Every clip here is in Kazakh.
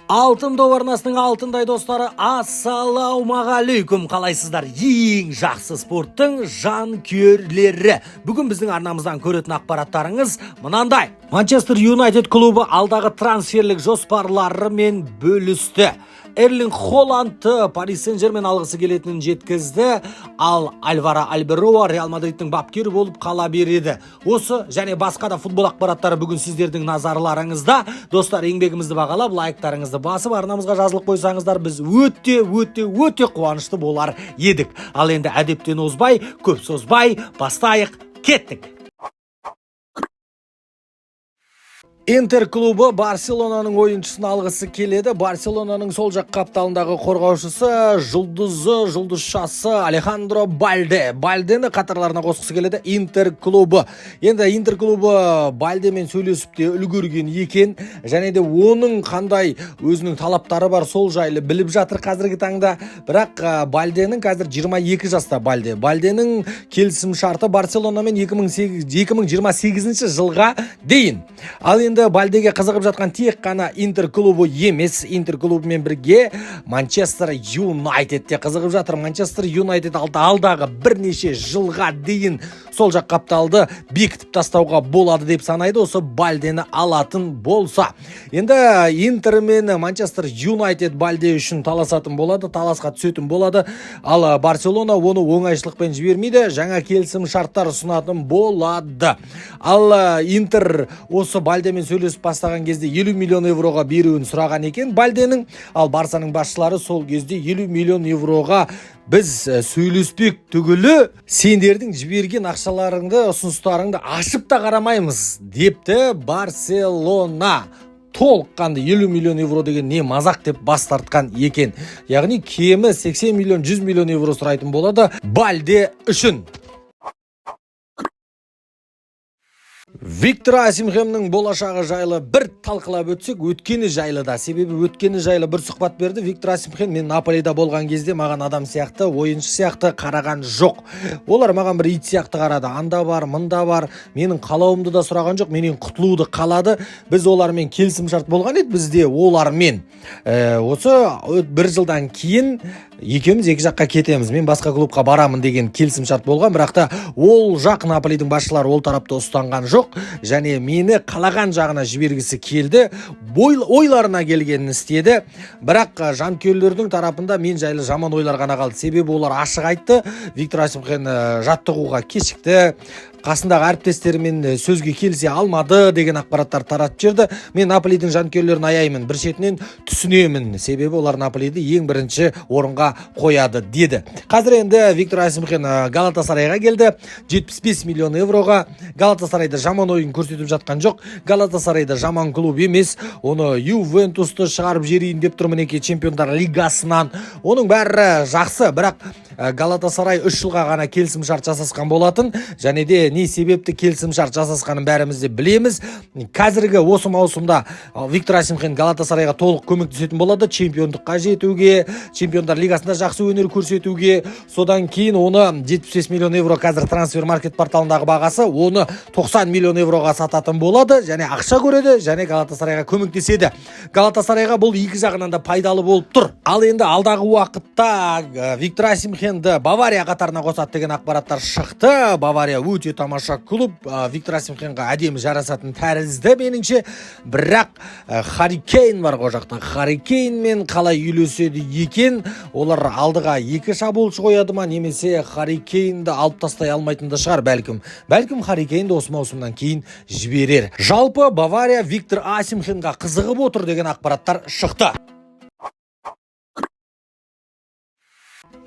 Алтын доп арнасының алтындай достары, ассалаумағалейкум! Қалайсыздар, ең жақсы спорттың жанкүйерлері? Бүгін біздің арнамыздан көретін ақпараттарыңыз мынандай: Манчестер Юнайтед клубы алдағы трансферлік жоспарларымен бөлісті. Эрлинг Холландты Пари Сен-Жермен алғысы келетінін жеткізді, ал Альваро Альбероа Реал Мадридтің бапкері болып қала береді. Осы және басқа да футбол ақпараттары бүгін сіздердің назарларыңызда. Достар, еңбегімізді бағалап, лайктарыңызды басып, арнамызға жазылып қойсаңыздар, біз өте, өте, өте қуанышты болар едік. Ал енді әдептен озбай, көп созбай бастайық, кеттік! Интер клубы Барселонаның ойыншысын алғысы келеді. Барселонаның сол жақ қапталындағы қорғаушысы, жұлдызы, жұлдызшасы Алехандро Бальде. Бальдені қатарларына қосқысы келеді Интер клубы. Енді Интер клубы Бальдемен сөйлесіп те үлгерген екен. Және де оның қандай өзінің талаптары бар, сол жайлы біліп жатыр қазіргі таңда. Бірақ Бальденің қазір 22 жаста Бальде. Бальденің келісім шарты Барселонамен 2008 2028 жылға дейін. Ал енді Бальдеге қызығып жатқан тек қана Интер клубы емес, Интер клубымен бірге Манчестер Юнайтед те қызығып жатыр. Манчестер Юнайтед алдағы бірнеше жылға дейін сол жақ қапталды бекітіп тастауға болады деп санайды, осы Бальдені алатын болса. Енді Интер мен Манчестер Юнайтед Бальде үшін таласатын болады, таласқа түсетін болады. Ал Барселона оны оңайшылықпен жібермейді, жаңа келісім шарттар ұсынатын болады. Ал Интер осы Бальдемен сөйлесіп бастаған кезде 50 миллион евроға беруін сұраған екен Бальденің. Ал Барсаның басшылары сол кезде 50 миллион евроға біз сөйлеспек түгілі, сендердің жіберген ақшаларыңды, ұсыныстарыңды ашып та қарамаймыз депті. Барселона толыққанды 50 миллион евро деген не мазақ деп бас тартқан екен. Яғни кемі 80 миллион, 100 миллион евро сұрайтын болады Бальде үшін. Виктор Осимхеннің болашағы жайлы бір талқылап өтсек, өткені жайлы да. Себебі өткені жайлы бір сұхбат берді Виктор Осимхен. «Мен Наполида болған кезде маған адам сияқты, ойыншы сияқты қараған жоқ. Олар маған бір ит сияқты қарады. Анда бар, мында бар. Менің қалауымды да сұраған жоқ, менен құтылуды қалады. Біз олармен келісім шарт болған еді бізде олармен. Осы бір жылдан кейін екеуміз екі жаққа кетеміз, мен басқа клубқа барамын деген келісім шарт болған. Бірақ та ол жақ, Наполидің басшылары, ол тарапты ұстанған жоқ және мені қалаған жағына жібергісі келді. Ойларына келгенін істеді. Бірақ жанкүйерлердің тарапында мен жайлы жаман ойлар ғана қалды. Себебі олар ашық айтты: Виктор Осимхен жаттығуға кешікті, қасындағы әріптестерімен сөзге келісе алмады деген ақпараттар таратып жіберді. Мен Наполидің жанкүйерлерін аяймын, бір шетінен түсінемін, себебі олар Наполиді ең бірінші орынға қояды», – деді. Қазір енді Виктор Осимхен Галатасарайға келді 75 миллион евроға. Галатасарайда жаман ойын көрсетіп жатқан жоқ. Галатасарайда жаман клуб емес. Оны Ювентусты шығарып жіберейін деп тұр мінекей Чемпиондар лигасынан. Оның бәрі жақсы, бірақ Галатасарай 3 жылға ғана келісім шарт жасасқан болатын және де не себепті келісім шарт жасасқанын бәріміз де білеміз. Қазіргі осы маусымда Виктор Осимхен Галатасарайға толық көмектесетін болады чемпиондыққа жетуге, Чемпиондар лигасында жақсы өнер көрсетуге. Содан кейін оны 75 миллион евро қазір Трансфер Маркет порталындағы бағасы, оны 90 миллион евроға сататын болады және ақша көреді және Галатасарайға көмектеседі. Галатасарайға бұл екі жағынан да пайдалы болып тұр. Ал енді алдағы уақытта Виктор Осимхенді Бавария қатарына қосады деген ақпараттар шықты. Бавария өте тамаша клуб, Виктор Осимхенға әдемі жарасатын тәрізді меніңше. Бірақ Харри Кейн бар ғой жақта. Харри Кейнмен қалай үйлеседі екен? Олар алдыға екі шабуылшы қояды ма немесе Харри Кейнді алып тастай алмайтын да шығар бәлкім. Бәлкім, Харри Кейнді осы маусымнан кейін жіберер. Жалпы, Бавария Виктор Осимхенға қызығып отыр деген ақпараттар шықты.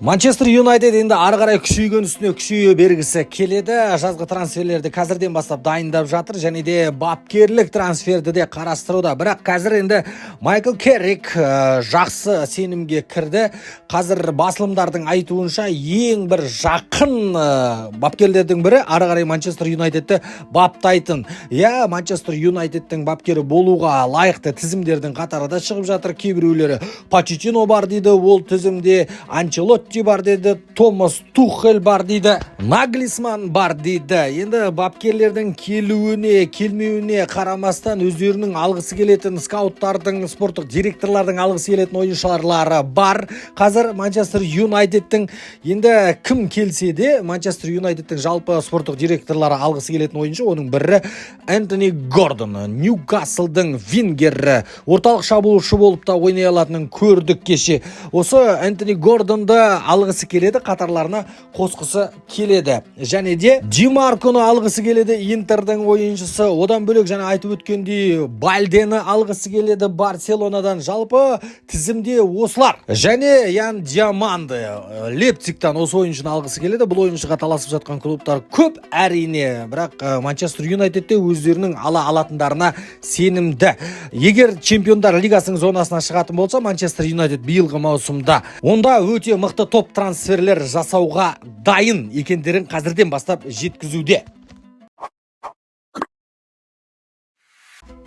Манчестер Юнайтед енді ары қарай күшейген үстіне күшейе бергісі келеді. Жазғы трансферлерді қазірден бастап дайындап жатыр және де бапкерлік трансферді де қарастыруда. Бірақ қазір енді Майкл Керрик жақсы сенімге кірді. Қазір басылымдардың айтуынша, ең бір жақын бапкерлердің бірі ары қарай Манчестер Юнайтедті баптайтын. Иә, Манчестер Юнайтедтің бапкері болуға лайықты тізімдердің қатары да шығып жатыр. Кейбіреулері Почеттино бар дейді ол тізімде, Анчелотти. Анчелотти бар деді, Томас Тухель бар дейді, Наглисман бар дейді. Енді бапкерлердің келуіне, келмеуіне қарамастан, өздерінің алғысы келетін, скауттардың, спорттық директорлардың алғысы келетін ойыншылары бар. Қазір Манчестер Юнайтедтің, енді кім келсе де, Манчестер Юнайтедтің жалпы спорттық директорлары алғысы келетін ойыншы, оның бірі Энтони Гордон, Ньюкаслдың вингері, орталық шабуылшы болып та ойнай алатынын көрдік кеше. Осы Энтони Гордонды алғысы келеді, қатарларына қосқысы келеді. Және де Димарконы алғысы келеді, Интердің ойыншысы. Одан бөлек, жаңа айтып өткендей, Бальдені алғысы келеді Барселонадан. Жалпы тізімде осылар. Және Ян Диаманды, Лейпцигтан осы ойыншыны алғысы келеді. Бұл ойыншыға таласып жатқан клубтар көп, әрине, бірақ Манчестер Юнайтедте өздерінің ала алатындарына сенімді. Егер Чемпиондар лигасының зонасына шығатын болса Манчестер Юнайтед биылғы маусымда, онда өте мықты топ трансферлер жасауға дайын екендерін қазірден бастап жеткізуде.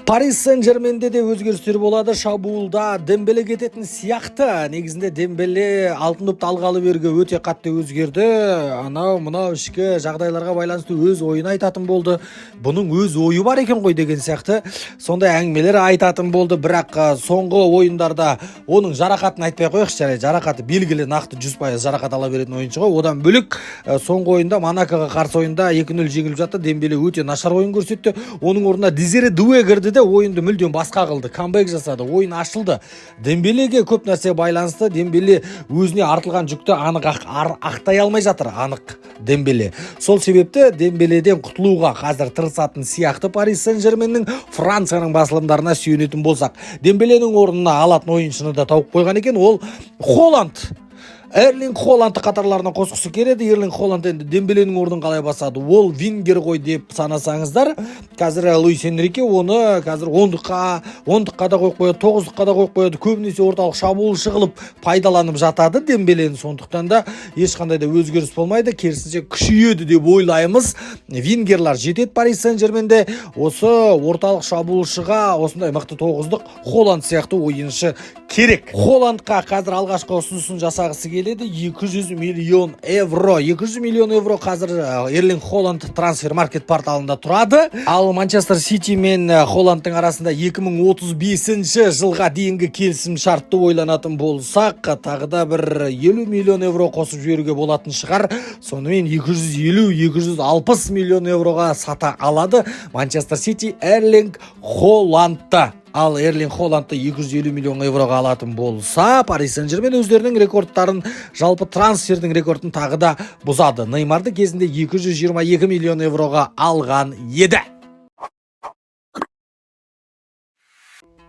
Парис Сен-Жерменде де өзгерістер болады. Шабуылда Дембеле кететін сияқты. Негізінде Дембеле алтын допты алғалы бергі өте қатты өзгерді. Анау мынау ішкі жағдайларға байланысты өз ойын айтатын болды. Бұның өз ойы бар екен ғой деген сияқты сондай әңгімелер айтатын болды. Бірақ соңғы ойындарда оның жарақатын айтпай ақ қояйықшы, жарайды, жарақаты белгілі, нақты 100% жарақат ала беретін ойыншы ғой. Одан бөлек, соңғы ойында, Монакоға қарсы ойында 2-0 жеңіліп жатты. Дембеле өте нашар ойын көрсетті. Оның орнына Дезире Дуэ кірді де, ойынды мүлдем басқа қылды, камбэк жасады, ойын ашылды. Дембелеге көп нәрсе байланысты. Дембеле өзіне артылған жүкті анық ақтай алмай жатыр, анық Дембеле. Сол себепті Дембеледен құтылуға қазір тырысатын сияқты Парис Сен Жерменнің, Францияның басылымдарына сүйенетін болсақ. Дембеленің орнына алатын ойыншыны да тауып қойған екен, ол Холанд. Эрлинг Холандты қатарларына қосқысы келеді. Эрлинг Холанд енді Дембеленің орнын қалай басады? Ол вингер ғой деп санасаңыздар, қазір Луис Энрике оны қазір ондыққа да қойып қояды, тоғыздыққа да қойып қояды. Көбінесе орталық шабуылшы қылып пайдаланып жатады Дембелені. Сондықтан да ешқандай да өзгеріс болмайды, керісінше күшейеді деп ойлаймыз. Вингерлар жетеді Парис Сен Жерменде. Осы орталық шабуылшыға осындай мықты тоғыздық Холанд сияқты ойыншы керек. Холандқа қазір алғашқы ұсынысын жасағысы келеді: 200 миллион евро. 200 миллион евро қазір Эрлинг Холанд Трансфер Маркет порталында тұрады. Ал Манчестер Сити мен Холандтың арасында 2035 жылға дейінгі келісім шартты ойланатын болсақ, тағы да бір 50 миллион евро қосып жіберуге болатын шығар. Сонымен 250-260 миллион евроға сата алады Манчестер Сити Эрлинг Холандты. Ал Эрлинг Холандты 250 миллион евроға алатын болса, Парис Сен Жермен өздерінің рекордтарын, жалпы трансфердің рекордын тағы да бұзады. Неймарды кезінде 222 миллион евроға алған еді.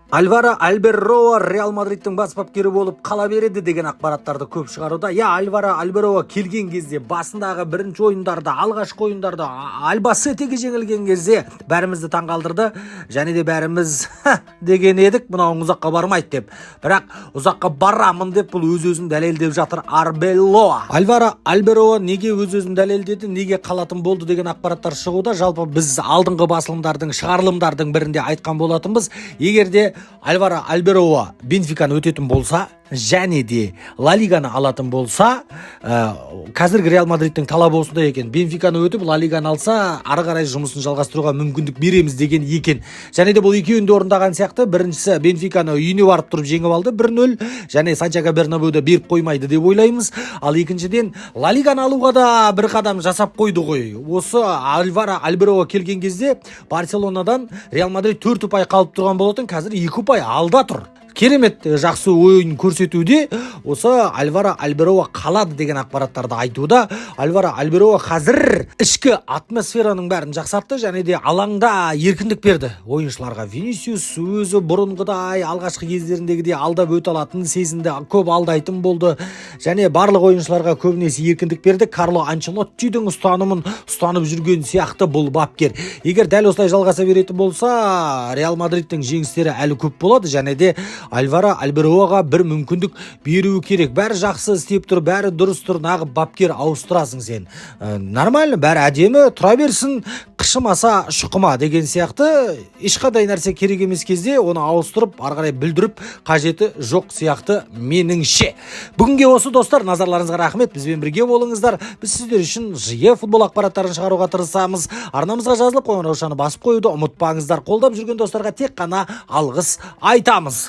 Альваро Альбероа Реал Мадридтің бас бапкері болып қала береді деген ақпараттарды көп шығаруда. Я, Альваро Альбероа келген кезде, басындағы бірінші ойындарда, алғашқы ойындарда Альбасетеге жеңілген кезде бәрімізді таңғалдырды. Және де бәріміз «Ха» деген едік, мынауың ұзаққа бармайды деп. Бірақ ұзаққа барамын деп бұл өз өзін дәлелдеп жатыр Арбелоа. Альваро Альбероа неге өз өзін дәлелдеді, неге қалатын болды деген ақпараттар шығуда. Жалпы біз алдыңғы басылымдардың, шығарылымдардың бірінде айтқан болатынбыз. Егер де Альваро Альбероа Бенфиканы өтетін болса және де Ла Лиганы алатын болса, қазіргі Реал Мадридтің талабы осындай екен: Бенфиканы өтіп, Ла Лиганы алса, ары қарай жұмысын жалғастыруға мүмкіндік береміз деген екен. Және де бұл екеуін де орындаған сияқты. Біріншісі, Бенфиканы үйіне барып тұрып жеңіп алды 1-0 және Сантьяго Бернабеуде беріп қоймайды деп ойлаймыз. Ал екіншіден, Ла Лиганы алуға да бір қадам жасап қойды ғой. Осы Альваро Альбероа келген кезде Барселонадан Реал Мадрид 4 ұпай қалып тұрған болатын, қазір 2 ұпай алда тұр. Керемет жақсы ойын көрсетуде. Осы Альваро Альбероа қалады деген ақпараттарды айтуда. Альваро Альбероа қазір ішкі атмосфераның бәрін жақсартты және де алаңда еркіндік берді ойыншыларға. Винисиус өзі бұрынғыдай, алғашқы кездеріндегідей алдап өте алатынын сезінді, көп алдайтын болды және барлық ойыншыларға көбінесе еркіндік берді. Карло Анчелоттидің ұстанымын ұстанып жүрген сияқты бұл бапкер. Егер дәл осылай жалғаса беретін болса, Реал Мадридтің жеңістері әлі көп болады және де Альваро Альбероаға бір мүмкіндік беруі керек. Бәрі жақсы істеп тұр, бәрі дұрыс тұр, нағып бапкер ауыстырасың сен? Нормально, бәрі әдемі тұра берсін. Қышымаса, шұқыма деген сияқты, ешқандай нәрсе керек емес кезде оны ауыстырып, ары қарай бүлдіріп қажеті жоқ сияқты меніңше. Бүгінге осы, достар. Назарларыңызға рахмет, бізбен бірге болыңыздар. Біз сіздер үшін жиі футбол ақпараттарын шығаруға тырысамыз. Арнамызға жазылып, қоңыраушаны басып қоюды ұмытпаңыздар. Қолдап жүрген достарға тек қана алғыс айтамыз.